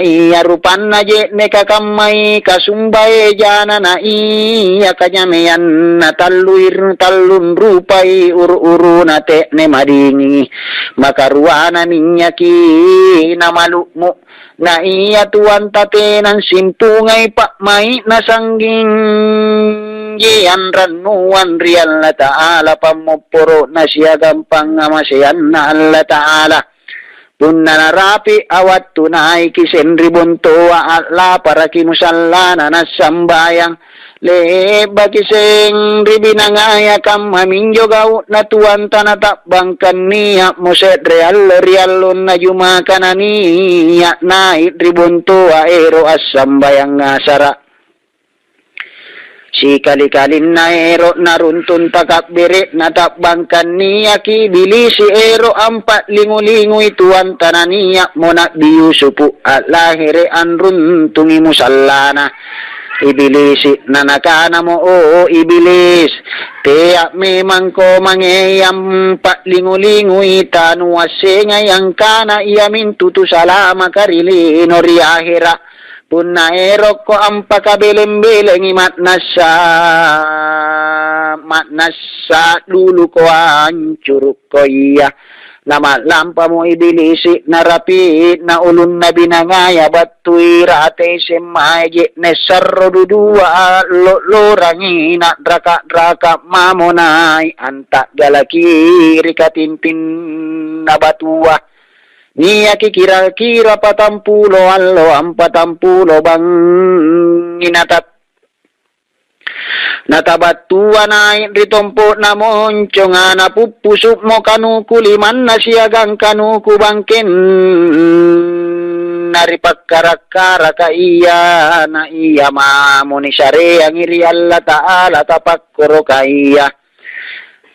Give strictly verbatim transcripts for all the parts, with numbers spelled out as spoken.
Ia rupanna je'neka kammai kasumbaejana, na ia kanyameanna tallui-, tallunrupai uru-uruna te'ne madingingi, makaruana minynyaki namalu'mu. Na ia tuanta tena simpungai pa'mai'na sanggingji anrannuang ri Allata'ala, pammopporo'na siagang pangngamaseanNa Allata'ala. Punna narapi' awattu naiki seng ri bontoa, a'laparaki musallana nassambayang. Le'baki seng ri binangaya, kammaminjo gau'na tuanta nata'bangkang nia'mo se're allo ri allonna Jumaka nania' nai' ri bontoa ero' assambayang ngasara'. Sikali-kalinna ero' naruntung takabbere'na ta'bangkang niaki Ibilisi ero' ampa'lingu-lingui tuanta nania'mo Na'bi Yusufu, a'lahere' anruntungi musallana. Ibilisi, nanakanamo, "O Iblis, tea' memangko mange ampa'lingu-lingui, tanuassengai angkana iamintu tusalamaka ri lino ri ahera'?" Punna erokko ampakabeleng-belengi ma'nassa, ma'nassa duluko ancurukko ia. Nama'lampamo Ibilisi narapi'na ulunna binangaya battui rate semmae je'ne' sarro dudua allo'-lorangi na'raka'-raka' mamo nai' anta'galaki ri katintinna batua. Niaki kira-kira patampulo allo ampatampulo bangngi natat-, natabattua nai' ri tompo'na monconga, napuppusu'mo kanuku limanna siagang kanuku bangkenna ri pakkara'-karaka ia, na ia mamo nisareangi ri Allata'ala tapakkoroka ia.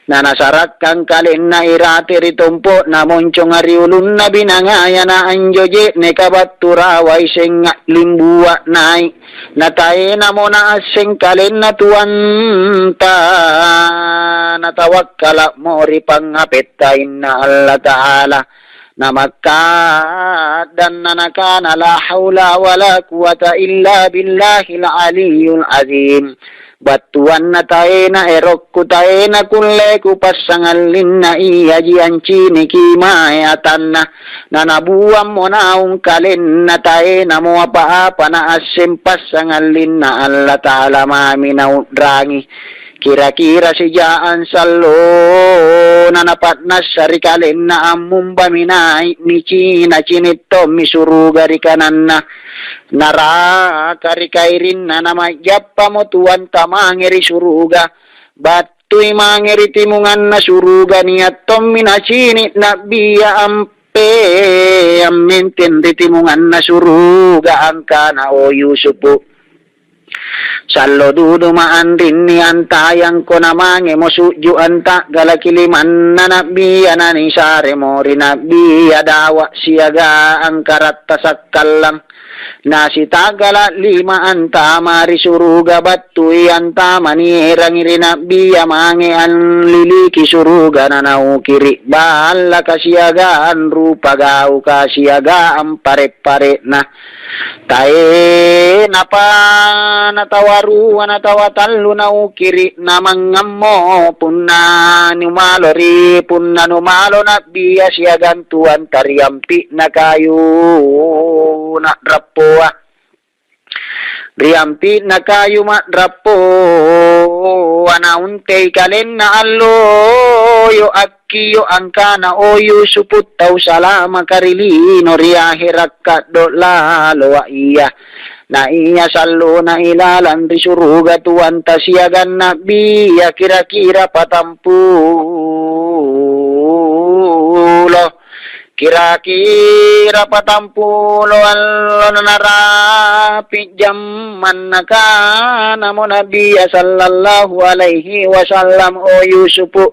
Nanasarakkang kalenna irate ri tompo'na monconga ri ulunna binangaya, na anjo je'neka battu rawai sengnga' limbua nai'. Nataenamo naasseng kalenna tuanta, natawakkala'mo ri pangngapettainNa Allata'ala. Namakka'danna nakana, "La haula wala quwata illa billahil aliyyil azim." Battuanna taena erokku, taena kulle kupassangallinna iaji anciniki mae atanna. Nanabuammo naung kalenna taenamo apa-apa naasseng passangallinna Allata'ala mami nau'rangi. Kira-kira sija'ang sallo nanapa'nassa ri kalenna ammumbami nai' nicina-cini' tommi suruga ri kananna, naraka ri kairinna, nama'jappamo tuanta mange ri suruga. Battui mange ri timunganna suruga, nia' tommi nacini' Na'bia ampe ammenteng ri timunganna suruga angkana, "O Yusufu, sallo duduma anrinni antayangko namangemo su'ju' anta'galaki limanna Na'bia, nanisaremo ri Na'bia Dawa siagang karatta sakkallang. Nasita'gala' lima antama ri suruga, battui antama nierangi ri Na'bia mange anliliki suruga, nanaukiri' ballaka siagang rupa gauka siagang pare'-pare'na." Taenapa natawa rua natawa tallu naukiri' namangngammo, punna numalo ri, punna numalo Na'bia siagang tuanta ri ampi'na kayu na'rappoa. Ri ampi'na kayu ma'rappoa nauntei kalenna alloyo' akkio' angkana, "O Yusufu, tau salamaka ri lino ri ahera' kaddo' laloa' ia." Na ia sallona ilalang ri suruga tuanta siagang Na'bia kira-kira patampulo. Kira-kira patampulo allo nanarapi' jammang, nakanamo Nabia sallallahu alaihi wasallam, "O Yusufu,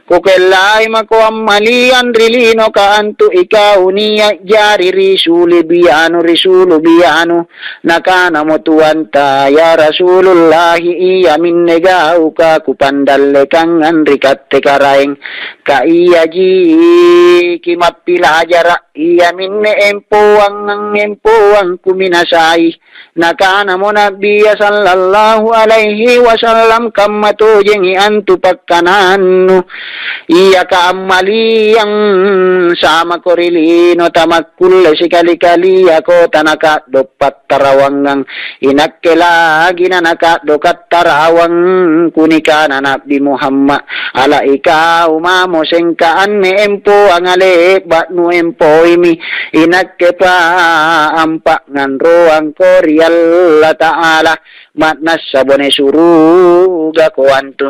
kukellai mako ammaliang ri linoka antu ikau nia' jari risulu' bianu, risulu' bianu." Nakanamo tuanta, "Ya Rasulullahi, iaminne gauka kupandallekang ri katte Karaeng, ka iaji kimappila ajara', iaminne empoang-empoang kuminasai. Nakanamo Nabia sallallahu alaihi wasallam, kamma tojengi antu pakkanannu, iaka ammaliang samako ri lino, tamakkulle sikali-kaliako tanaka'do' pattarawangang. Inakke lagi nanaka'do' kattarawang, kunikana Nabbi Muhammad, ala ikau mamo sengka anne empoanga le'ba' nuempoimi, inakkepa ampa' nganroangko ri Allata'ala, ma'nassa bone surugako antu.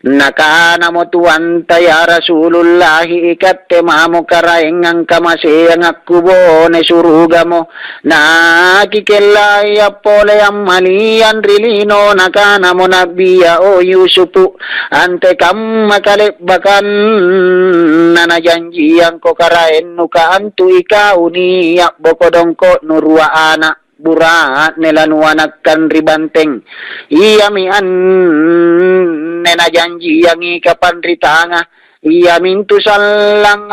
Nakanamo tuanta, "Ya Rasulullahi, ikatte mamo Karaeng angkamaseang akkubone surugamo, nakikellai appole ammaliang ri lino." Nakanamo Nabia, "O Yusupu, antekamma kale'bakanna najanjiangko Karaennuka antu ikau nia' boko dongko'nu rua ana'." Bura'ne lanuanakkang ri banteng. Iami anne najanjiangi kapanritanga, iamintu sallang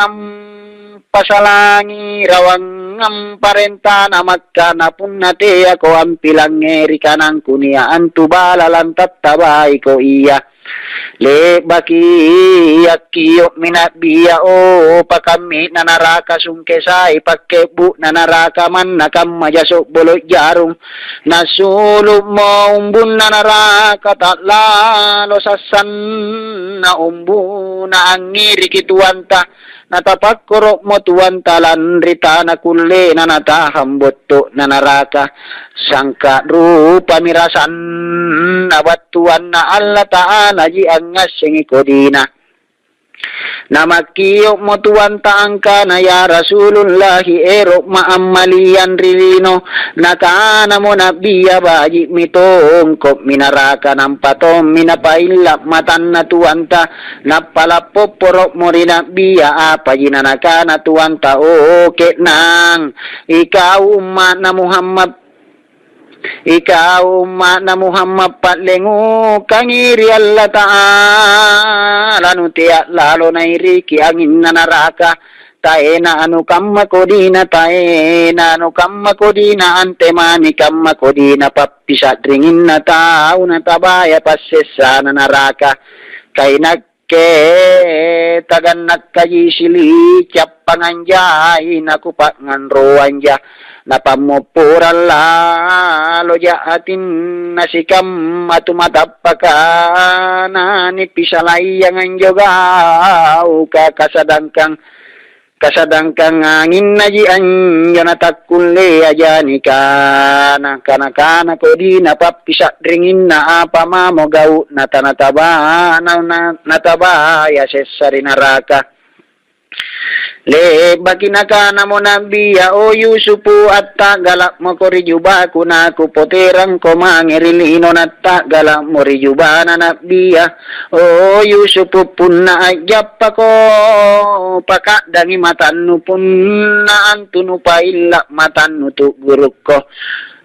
ampasalangi rawangang parentana Makkana, "Punna teako ampilangngeri kanangku nia' antu bala lantattabaiko ia." Le'baki akkio'mi Na'bia, o, pakammi'na naraka sungkesai pakke'bu'na naraka manna kamma jaso' bolo' jarung. Nasulu'mo umbunna naraka ta'lalo sassanna umbuna, angngiriki tuanta. Natapakkoro'mo tuanta lanri tana kullena natahang botto'na naraka. Sangka' rupami rasanna battuanna Allata'alaji angngassengi kodina. Namakkio'mo tuanta angkana, "Ya Rasulullahi, ero'ma' ammaliang ri lino." Nakanamo Na'bia, "Baji'mi tongko'mi naraka, nampa tommi napailla' matanna tuanta." Nappala' popporo'mo ri Na'bia apaji nanakana tuanta, "O ke'nang, ikau umma'na Muhammad, ikau umma'na Muhammad, pa'lengukangi ri Allata'ala, nutea' lalo nairiki anginna naraka. Taena anu kamma kodina, taena anu kamma kodina, antemani kamma kodina pappisa'ringinna tau natabaya passessana naraka. Kaina Ke tagannakkaji sili cappangang jai nakupa'nganroang ja, napammopporang laloja atinna sikamma tumatappaka nanipisalaiang anjo gauka, kasadangkang Kasadangkang anginnaji anjo natakkulleaja nikana, kana-kana kodina pappisa'ringinna apa mamo gau'na tanatabana, na-, natabaya sessa ri naraka. Le'baki nakanamo Nabia, "O Yusupu, atta'gala'moko ri jubaku, nakupoterangko mange ri lino." Natta'gala'mo ri jubana Nabia. O Yusupu, punna a'jappako, paka'dangi matannu, punna antu nupailla' matannu tu'gurukko.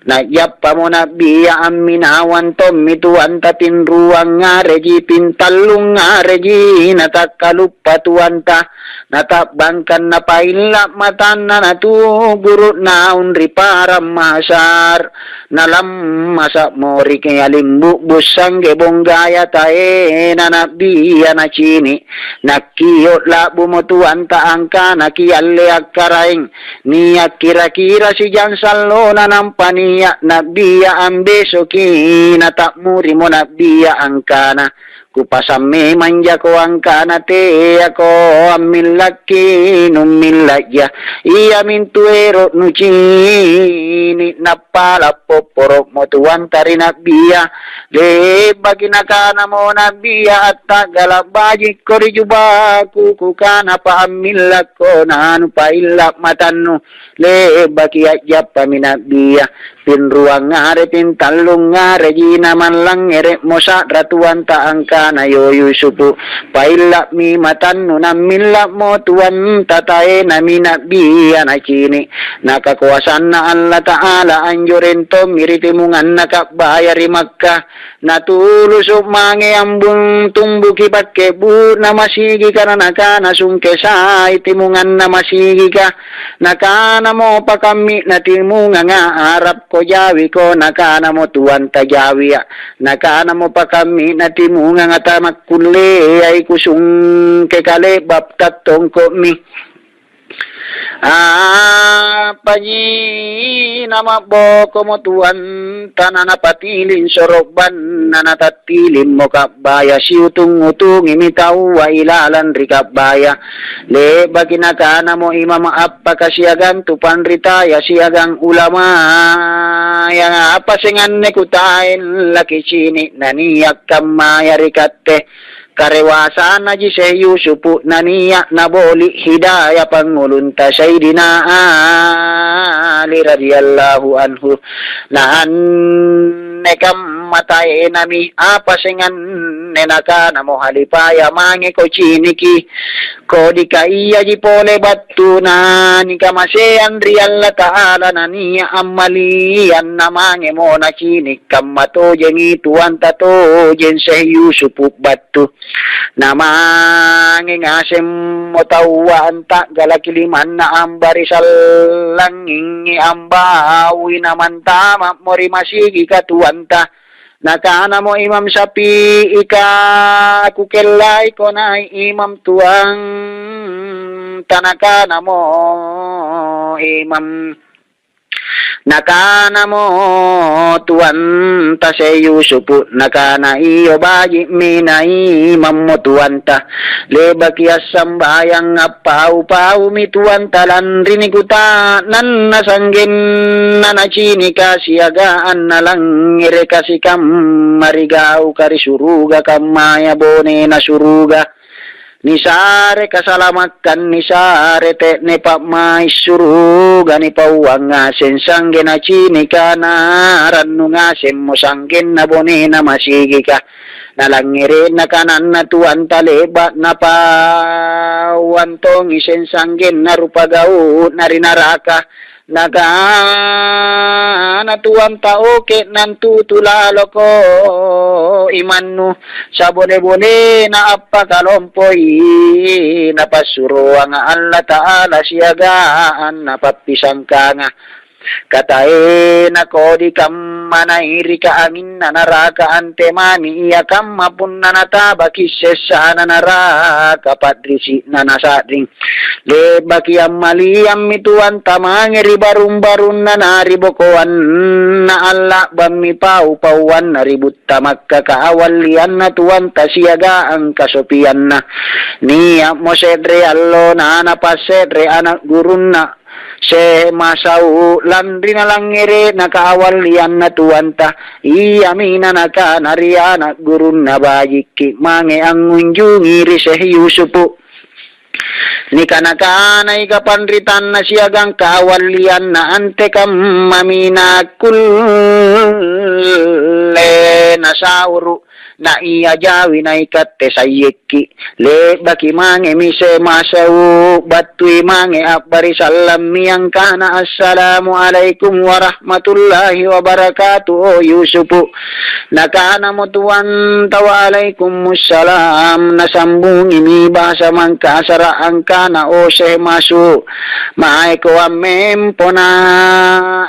Na'jappamo Na'bia amminawang tommi tuanta tinruang ngareji, pintallung ngareji, natakkaluppa tuanta. Nata'bangkang napailla' matanna natu'guru' naung ri parang mahasar. Nalammasa'mo ri kealimbu'bu sangge bonggaya taena Na'bia nacini'. Nakkio' la'bumo tuanta angkana kialle akkaraeng. Nia' kira-kira sijang sallona nampa nia' Na'bia ambesoki, nata'murimo Na'bia angkana, "Kupasang memang jako angkana teako ammillakki nummilla'ja, iamintu ero' nucini'." Nappala' popporo'mo tuanta ri Na'bia. Le'baki nakanamo Na'bia, "Atta'gala' bajikko ri jubaku, kukanapa ammillakko nanupailla' matannu?" Le'baki a'jappami Na'bia. Pinruang ngare, pintallung ngareji namallangngere'mo sa'ra tuanta angka Nakana, "Yo Yusufu, pailla'mi matannu, nammilla'mo tuanta taenami na'bia nacini'. Na kakoasanNa Allata'ala anjoreng tommi ri timunganna ka'baya ri Makkah. Natulusu' mange ambung tumbuki pakke'bu'na masigika, na nakana, 'Sungke sai timunganna masigika.' Nakanamo pakammi'na timunganga, 'Arabko jawiko.' Nakanamo tuanta, 'Jawia'.' Nakanamo pakammi'na timunganga, 'Tamakkulleai kusungke kale'ba', tattongko'mi.' Apaji nama'bokomo tuanta, nanapatiling soro'banna, natattilingmo ka'baya, siutung-utungimi taua ilalang ri ka'baya. Le'baki nakanamo imam appaka siagang tu panritaya siagang ulamaya, "Apa seng anne kutaeng lakicini' nania' kammaya ri katte?" Karewasanaji Syekh Yusufu nania' naboli' hidaya pangngulunta Sayyidina Ali radhiyallahu anhu. Na anne kamma taenami, apa seng anne nakanamo halifaya, "Mangeko ciniki, kodika iaji pole battuna nikamaseang ri Allata'ala nania' ammalianna." Mangemo nacini' kamma tojengi tuanta tojeng Syekh Yusufu battu. Namange ngasemmo taua anta'galaki limanna amba ri sallangngingi ambaui, namantama'mo ri masigika tuanta. Nakanamo Imam Syafi'ika, "Kukellaiko nai' Imam tuang." Tanakanamo Imam Nakanamo tuanta Syekh Yusufu, nakana, "Iyo, baji'mi naimammo tuanta." Le'baki assambayang, appau-paumi tuanta lanri nikuta'nanna sanggenna nacinika siagang nalangngereka sikamma ri gauka ri suruga kammaya bonena suruga. Nisare kasalamakkang, nisare te'ne pa'mai' suruga nipauang ngaseng sangge nacinika, narannu ngasemmo sanggenna bonena masigika. Nalangngere'na kananna tuanta le'ba' napauang tongi seng sanggenna rupagau'na ri naraka. Nakana tuanta, "Oke, nantutu laloko imannu, sabole-bolena appakalompoi napassuroanga Allata'ala siagang napappisangkanga. Kataena kodi kamma nairika anginna naraka antemani ia kamma punna natabaki sessana naraka pa'risi'na nasa'ring." Le'baki ammaliammi tuanta mange ri barung-barunna na ri bokoanna, alla'bammi pau-pauanna ri butta Makkaka awallianna tuanta siagang kasopianna. Nia'mo se're allo na napasse're ana' gurunna Syekh Masau lanri nalangngere'na kaawallianna tuanta. Iami nanakana ri ana' gurunna, "Bajikki' mange angngunjungi ri Syekh Yusufu." Nikana-kanai kapanritanna siagang kawallianna antekamma minakkulle nasauru', na ia jawi naikatte sayyekki'. Le'baki mangemi Syekh Masau battui mange a'bari sallammi angkana, "Assalamualaikum warahmatullahi wabarakatuh, o Yusufu." Nakanamo tuanta, "Waalaikummussalam." Nasambungimi bahasa Mangkasara' angkana, "O Syekh Masu, maeko ammempona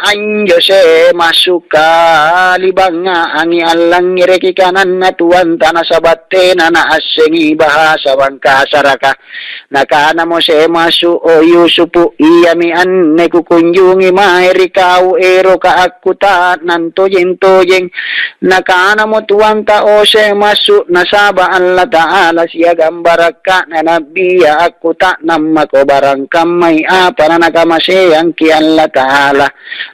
anjo Syekh Masu, kalibangngaangi allangngereki kananna tuanta nasaba' tena naassengi bahasa Mangkasaraka." Nakanamo Syekh Masu, "O Yusufu, iami anne kukunjungi mae ri kau, eroka akkuta'nang tojeng-tojeng." Nakanamo tuanta, "O Syekh Masu, nasaba' Allata'ala siagang barakka'na Nabbia akkuta'nang mako barang kammai apa nanakamaseangki Allata'ala.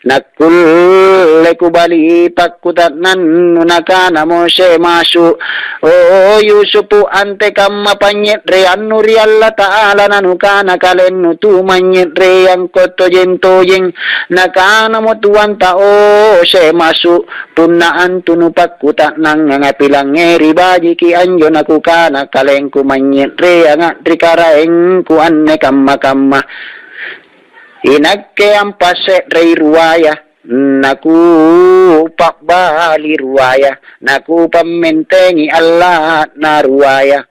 Nakkulle kubali pakkuta'nannu." Nakanamo Syekh Masu, Yusuf. O Yusufu, antekamma panynye'reannu ri Allata'ala nanukana kalennu tumanynye'reangko tojeng-tojeng. Nakanamo Tuanta, "O Syekh Masuk, punna antu nupakkuta'nanganga, pilangngeri bajiki anjo nakukana kalengku manynye'reanga ri karaengku anne kamma-kamma. Inakke ampasse'rei ruaya, nakupa'bali ruaya, nakupammentengi alla'na ruaya.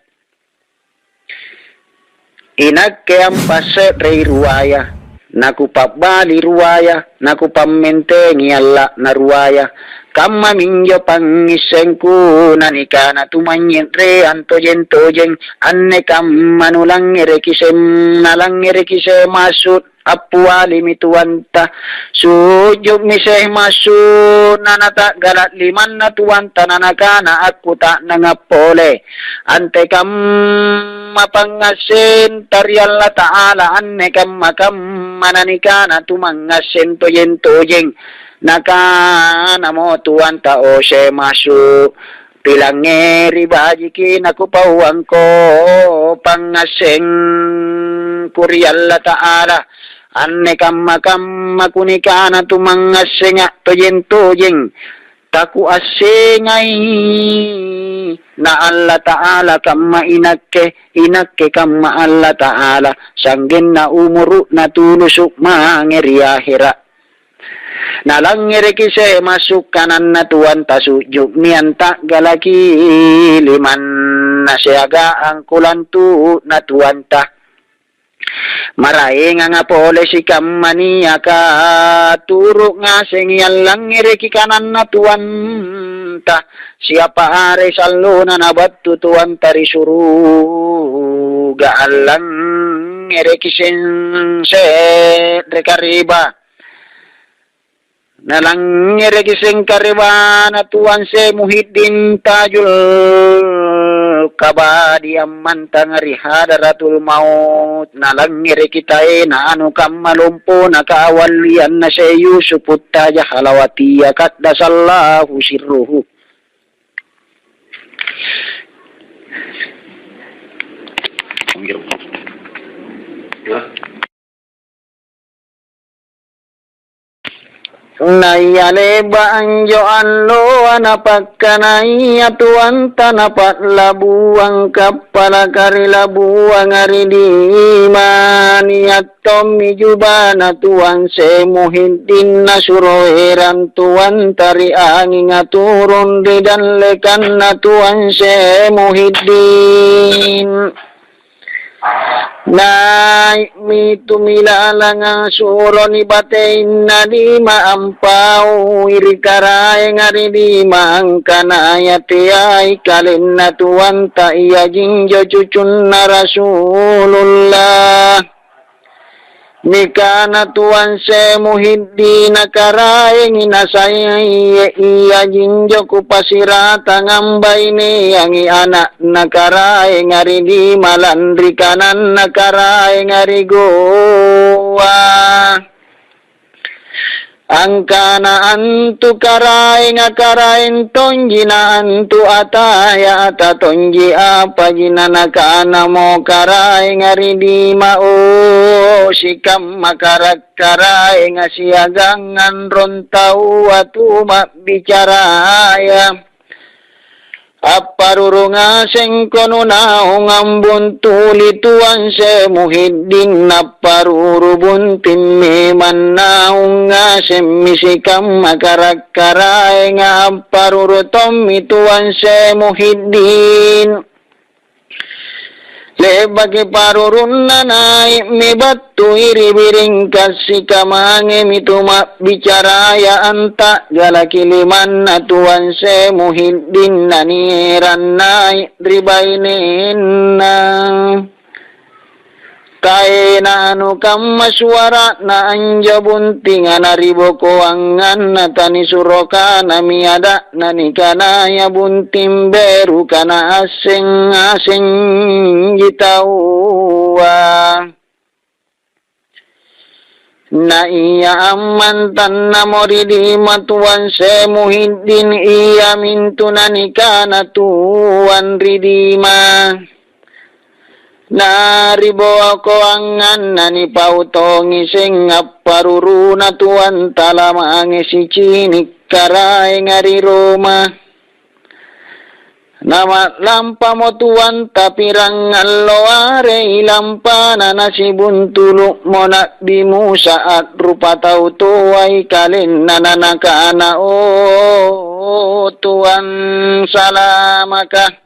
Inakke ampasse'rei ruaya, nakupa'bali ruaya, nakupammentengi alla'na ruaya. Kammaminjo pangngissengku nanikana tumanynye'reang tojeng-tojeng, anne kamma nulangngereki sem-, nalangngereki Syekh Masuk." Appialimi Tuanta, su'ju'mi Syekh Masuk, nanata'gala' limanna Tuanta, nanakana akkuta'nanga pole, "Antekamma pangngassenta ri Allata'ala anne kamma-kamma nanikana tumangngasseng tojeng-tojeng?" Nakanamo Tuanta, "O Syekh Masuk, pilangngeri bajiki nakupauangko pangngassengku ri Allata'ala. Anne kamma-kamma kunikana tumangngassenga tojeng-tojeng, takuassengai na Allata'ala kamma inakke, inakke kamma Allata'ala, sa'genna umuru'na tulusu' mange ri ahera'." Nalangngereki Syekh Masuk kananna Tuanta, su'ju'mi anta'galaki limanna siagang kulantu'na Tuanta. Maraenganga pole sikamma niaka turu' ngasengi allangngereki kananna Tuanta, siapa are sallona nabattu Tuanta ri suruga allangngereki seng-, se're kariba. Nalangngereki seng karibana Tuan Syekh Muhiddin Tajul Kabadi ammantanga ri Hadaratul Maut. Nalangngereki taena anu kamma lompona kawallianna Syekh Yusuf Puttaja Halawatia, qaddasallahu sirruhu. Naia le'ba' anjo alloa napakkanaya Tuanta napa'labuang kappalaka ri labuanga ri lima, nia' tommi jubana Tuan Syekh Muhiddin nasuro erang Tuanta ri anginga turung ri dallekanna Tuan Syekh Muhiddin. Nai'mi tumilalanga suroni bateinna lima ampaui ri karaenga ri lima angkanaya teai kalenna Tuanta, iajinjo cucunna Rasulullah. Nikana Tuan Syekh Muhiddina, karaengi nasaiye, iajinjo kupasiratangang baineangi ana'na karaenga ri lima lanri kananna karaenga ri Goa. Angkana antu karaenga karaeng tonji, na antu ataya ata tonji, apaji nanakanamo karaenga ri lima, o sikamma karak-, karaenga siagang anrong taua tuma'bicaraya. Apparuru ngasengko nunaung ambuntuli Tuan Syekh Muhiddin, napparuru bunting memang naung ngasemmi sikamma karak-karaenga, apparuru tommi Tuan Syekh Muhiddin. Le'baki parurunna nai'mi battui ri biring kassikamangemi tuma'bicaraya anta'galaki limanna Tuan Syekh Muhiddin, nanierang nai' ri bainenna. Taena anu kamma suara'na anjo buntinga naribokoanganna, tanisuro kanami ada'na nikanaya bunting beru, kana asseng-ngasengji taua. Na ia ammantannamo ri Dima Tuan Syekh Muhiddin, iamintu nanikana Tuan ri Dima. Na ri bokoanganna nipau tongi seng apparuruna Tuanta lamange sicini' Karaenga ri Roma. Nama'lampamo Tuanta pirangallo arei lampana nasibuntulu'mo Na'bi Musa a'rupa tau toai kalenna, nanakana, "O Tuan, salamaka."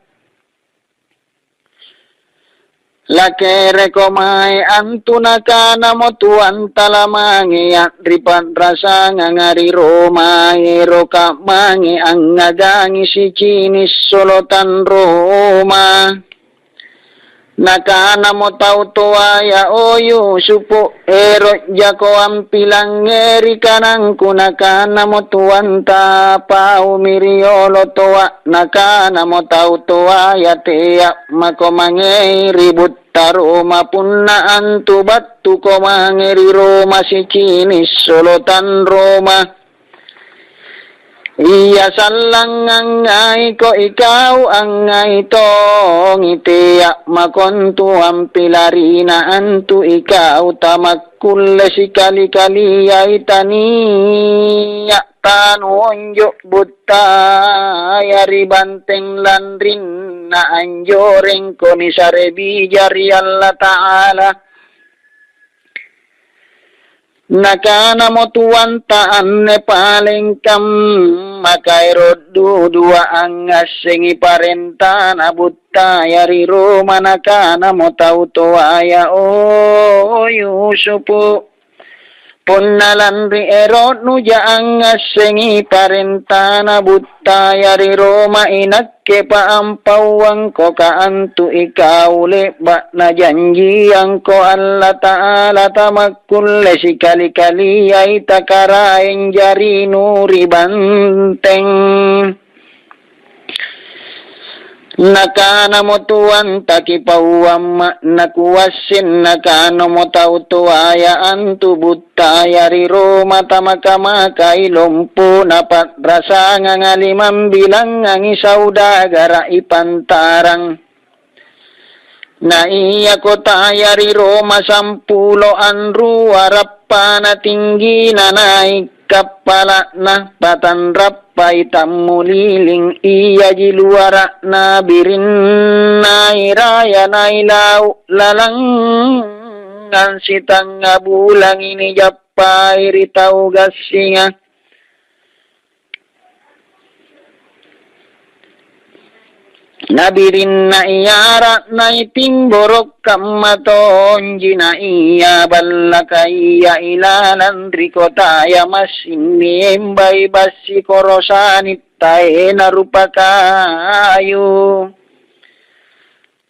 Lakereko mae antu nakanamo Tuanta lamange a'ri pa'rasanganga ri Roma, eroka mange angngagangi sicini' solotang Roma. Nakanamo tau toaya, "O Yusufu, ero' jako ampilangngeri kanangku." Nakanamo Tuanta, "Paumi riolo toa." Nakanamo tau toaya, "Tea' mako mangei ri butta Roma, punna antu battuko mange ri Roma sicini' solotang Roma. Ia sallang angngaiko ikau angngai tongi, tea' makontu ampilarina antu ikau, tamakkulle sikali-kaliai tania' tanuonjo' buttaya ri banteng, lanrinna anjorengko nisare bija ri Allata'ala." Nakanamo Tuanta, "Anne paleng kammaka ero' dudua angngassengi parentana buttaya ri Roma." Nakanamo tau toaya, "O Yusufu, punna lanri ero'nuja angngassengi parentana buttaya ri Roma, inakkepa ampauangkoka antu ikau le'ba' najanjiangko Allata'ala, tamakkulle sikali-kaliai takaraeng jarinu ri banteng." Nakanamo Tuanta, "Kipauamma' nakuasseng." Nakanamo tau toaya, "Antu buttaya ri Roma tamaka-makai lompona pa'rasanganga limambilangngangi saudagara' ipantarang. Na ia kotaya ri Roma sampulo anrua rappana tinggina nai' kappala'na, patanrappai tammuliling, iaji luara'na birinna iraya nai' lau' lalangngang sitangnga bulangi nijappai ri tau gassinga. Na birinna iara' nai' timboro' kamma tonji, na ia ballakaya ilalang ri kotaya massing niembai bassi korosani taena rupa kayu.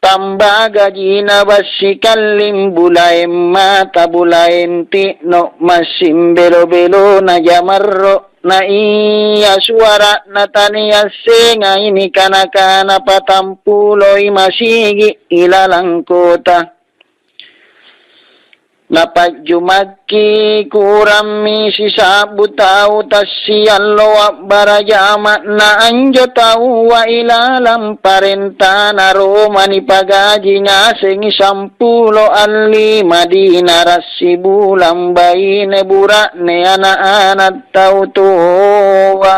Tambagajina bassi kalling bulaeng mata, bulaeng ti'no', massing belo-belona jamarro'. Na ia suara'na taniassengai, nikana-kana patampuloi masigi' ilalang kota. Napa'jumakki kurammi sisa'bu tau tassiallo a'barajama'. Na anjo taua ilalang parentana Roma nipagaji ngasengi sampulo allima dinara' sibulang, baine bura'ne, ana'-ana' tau toa.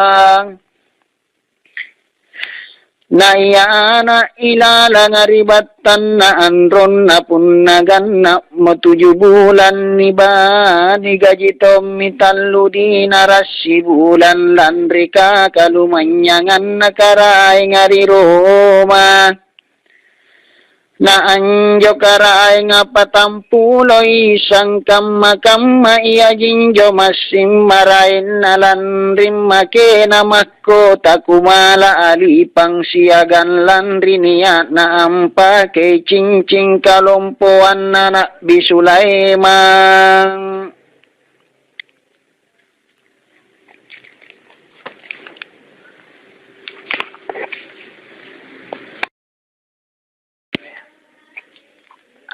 Na ia ana' ilalanga ri battanna anronna punna ganna'mo tuju bulang, niba-, nigaji tommi tallu dinara' sibulang lanri kakalumanynyanganna karaenga ri Roma. Na anjo karaenga patampuloi sangkamma-kamma, iajinjo massing maraenna lanri makena mahkota kumala alipang siagang lanri nia'na ampakei cincing kalompoanna Na'bi Sulaimang.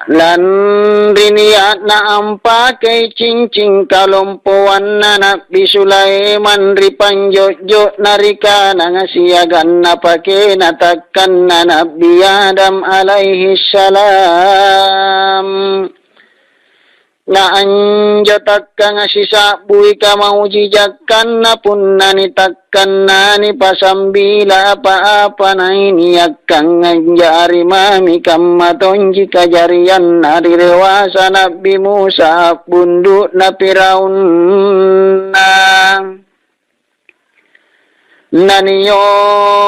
Lanri nia'na ampakei cincing kalompoanna Na'bi Sulaiman ri panjo'jo'na ri kananga siagang napakena takkanna Na'bi Adam alaihi salam. Na anjo takkanga sisa'bui kamaujijakkanna punna nitakkannani pasambila apa-apa nainiakkang anjari mami kamma tonji kajarianna ri rewasa Na'bi Musa a'bundu'na Firaunna. Naniondang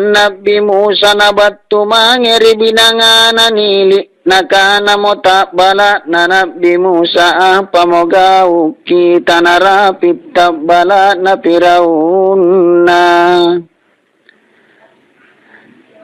Na'bi Musa nabattu mange ri binangana Nili, nakanamo ta'bala'na Na'bi Musa, "Apamo gauki tanarapi' ta'bala'na Firaunna?"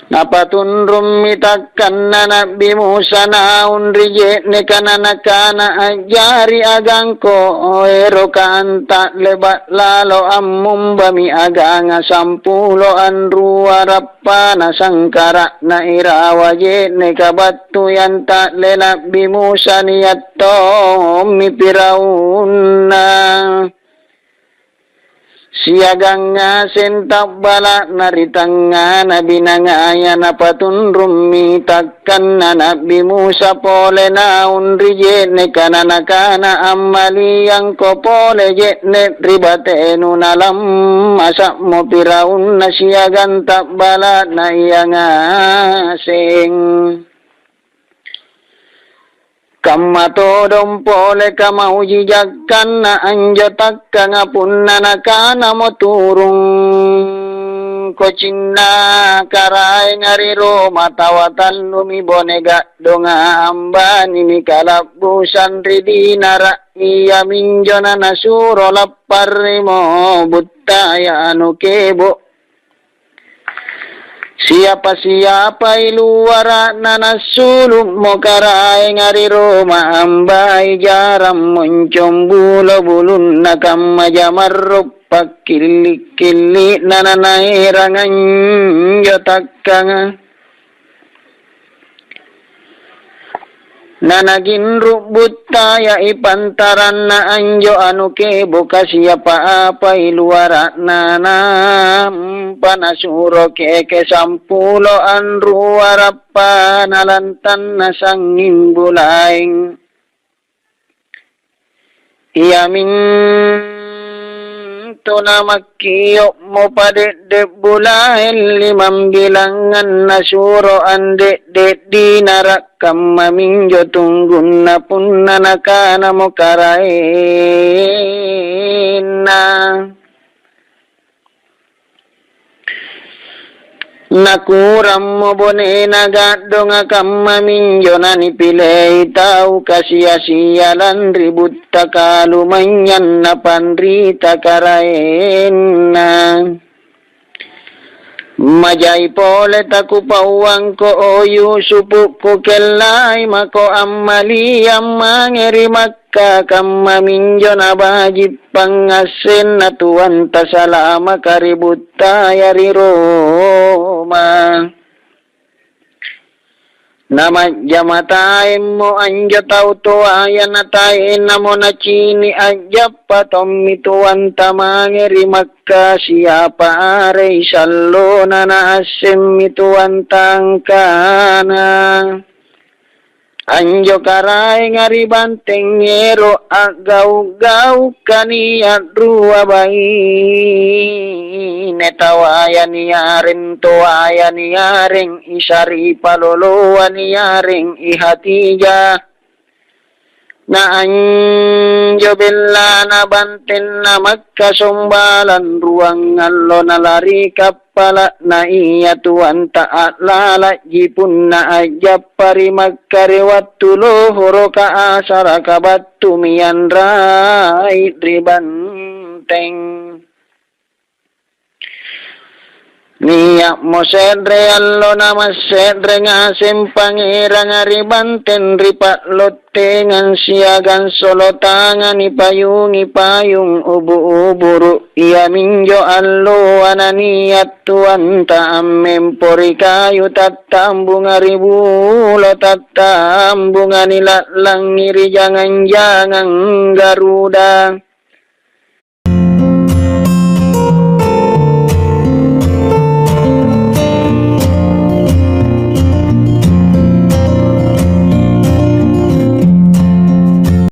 Napatunrummi takkanna Na'bi Musa naung ri je'neka nanakana, "A'jari agangko, eroka anta'le ba'lalo ammumbami aganga sampulo anrua rappana sangkara'na irawa je'neka battui anta'le Na'bi Musa nia' tommi Firaunna." Siagang ngaseng ta'bala'na ri tangngana binangaya napatunrummi takkanna Na'bi Musa pole naung ri je'neka nanakana, "Ammaliangko pole je'ne' ri batenu nalammasa'mo Firaunna siagang ta'bala'na ia ngaseng." Kamma todong pole kamaujijakkanna anjo takkanga punna nakanamo turungko cinna karaenga ri Roma, tawa tallumi bone ga'donga ambanimi kala'busang ri dinara', iaminjo nanasuro lapparrimo buttaya anu kebo'. Siapa-siapai luara'na nassulu'mo karaenga ri Roma, ambai jarang moncong bulo bulunna kamma jamarro pakkilli'-killi'na nanaerang anjo takkanga. Nanaginru' buttayai pantaranna anjo anu keboka siapa apai luara'na, nampa nasuro keke sampulo anrua rappana lantanna sangnging bulaeng. Iamintu namakkio'mo pade'de' bulaeng limambilangngang nasuro ande'de' dinara', kammaminjo tunggunna punna nakanamo karaenna. Nakurammo bonena ga'donga kammaminjo nanipilei tau kasi-asia lanri butta kalumanynyanna panrita karaenna. Majai pole takupauangko, o Yusupu, kukellaimako ammaliang mange ri Makka, kammaminjo nabaji' pangngassenna Tuanta Salamaka ri buttaya ri Roma. Nama'ja mataemmo anjo tau toaya nataenamo nacini' a'jappa tommi Tuanta mange ri Makka, siapa arei sallona naassemmi Tuanta angkana, anjo karaenga ri banteng ero' a'gau'-gau' kania' rua baine tawaya niareng toaya niareng I Saripa loloa niareng I Hatija. Na anjo bellana bantenna Makka sombalang ruangallo nalari kappala' na ia Tuanta a'lala'ji punna a'jappa ri Makka ri wattu lohoroka asaraka battumi anrai ri banteng. Nia'mo se're allo namasse're ngaseng Pangeranga ri banteng ri pa'lottengang siagang solotanga nipayungi payung ubu-uburu'. Iaminjo alloa nania' Tuanta ammempo ri kayu tattambunga ri bulo tattambunga nila'langi ri jangang-jangang garuda.